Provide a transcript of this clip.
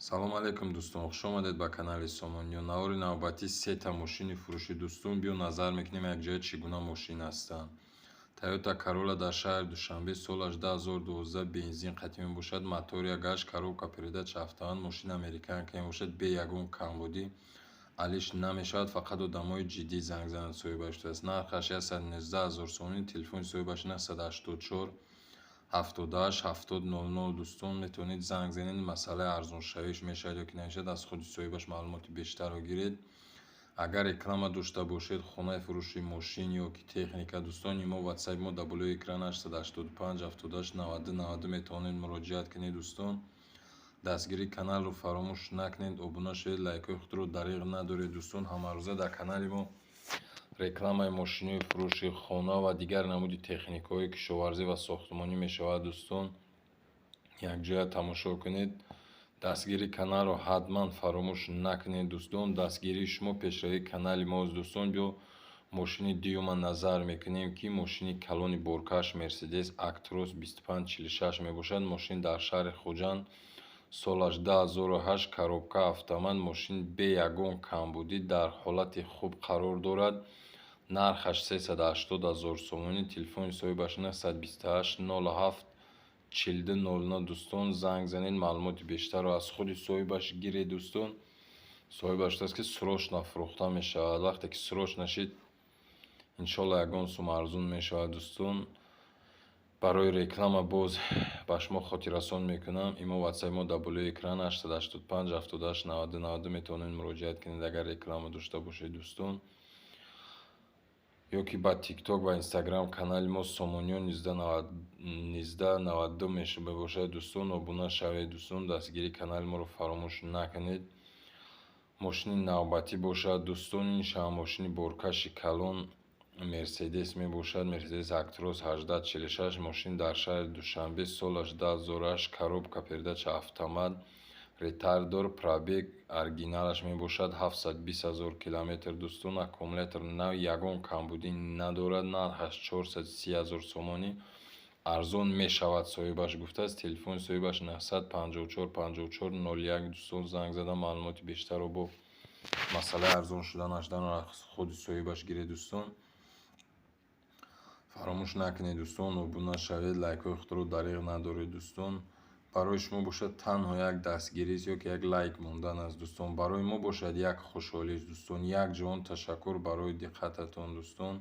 Салом алейкум, дӯстон, хушомадед ба канали Сомониё. Навори навбатӣ сета мошини фурӯшӣ, дӯстон. Биё, назар мекунем якҷоя, чӣ гуна мошин ҳастанд. Тойота Королла дар шаҳри Душанбе, солаш 2012, бензин қатъӣ мебошад, мотори гаш, коробка передач автомат. Мошин американка мебошад, бе ягон камбудӣ, алиш намешавад, фақат одамои ҷиддӣ занг зананд, соҳибаш шудааст. Нархаш 119 ҳазор сомонӣ, телефони соҳибаш 984 78 70 00. Дӯстон, метавонед занг занед, масъалаи арзоншавиш мешавад ё ки намешавад, аз худи соҳибаш маълумоти бештарро гиред. Агар реклама дошта бошед, хонаи фурӯши мошин ё ки техника, дӯстон, имо ватсапи мо дар болои экран 885 78 92 92 метавонед муроҷиат кунед. Дӯстон, дастгирии каналро фаромӯш накунед, обуна шавед, лайкҳои худро дариғ надоред. Дӯстон, ҳамарӯза дар канали мо рекламаи мошинои фурӯши хона ва дигар намуди техникаҳои кишоварзӣ ва сохтмонӣ мешавад. Дӯстон, якҷоя тамошо кунед, дастгирии каналро ҳатман фаромӯш накунед. Дӯстон, дастгирии шумо пешравии канали мост. Дӯстон, биё, мошини дуюма назар мекунем, ки мошини калони боркаш Мерседес Актрос 2546 мебошад. Мошин дар шаҳри Хуҷанд, солаш 2008, коробка автомат. Мошин бе ягон камбудӣ, дар ҳолати хуб қарор дорад. Нархаш 380 ҳазор сомонӣ, телефони соҳибаш 928 07 42 00. Дӯстон, занг занед, маълумоти бештарро аз худи соҳибаш гиред. Дӯстон, соҳибаш гуфтааст, ки срочно фурӯхта мешавад. Вақте ки срочно шид, иншолло, ягон сум арзун мешавад. Дӯстон, барои реклама боз ба шумо хотиррасон мекунам: имо ватсапи мо дар болои экран 885 78 92 92 метавонед муроҷиат кунед, агар реклама дошта бошед, дӯстон, ё ки ба Тикток ва Инстаграм канали мо Сомониё 1992 мебошад. Дӯстон, обуна шавед, дӯстон, дастгирии канали моро фаромӯш накунед. Мошини навбатӣ бошад, дӯстон, ин мошини боркаши калон Мерседес мебошад, Мерседес Актрос 1846. Мошин дар шаҳри Душанбе, солаш 2008, коробка передача автомат, ретардер, пробег оригиналаш мебошад 720 ҳазор километр. Дӯстон, аккумулятор нав, ягон камбудӣ надорад. Нархаш 430 ҳазор сомонӣ, арзон мешавад, соҳибаш гуфтааст. Телефони соҳибаш 954 54 01. Дӯстон, занг зада, маълумоти бештарро бо масъалаи арзон шуда нашуданро аз худи соҳибаш гиред. Дӯстон, фаромӯш накунед, дӯстон, обуна шавед, лайкҳои худро дариғ надоред. Дӯстон, барои шумо бошад танҳо як дастгирист ё ки як лайк мондан аст, дӯстон, барои мо бошад як хушҳолист. Дӯстон, як ҷаҳон ташаккур барои диққататон, дӯстон.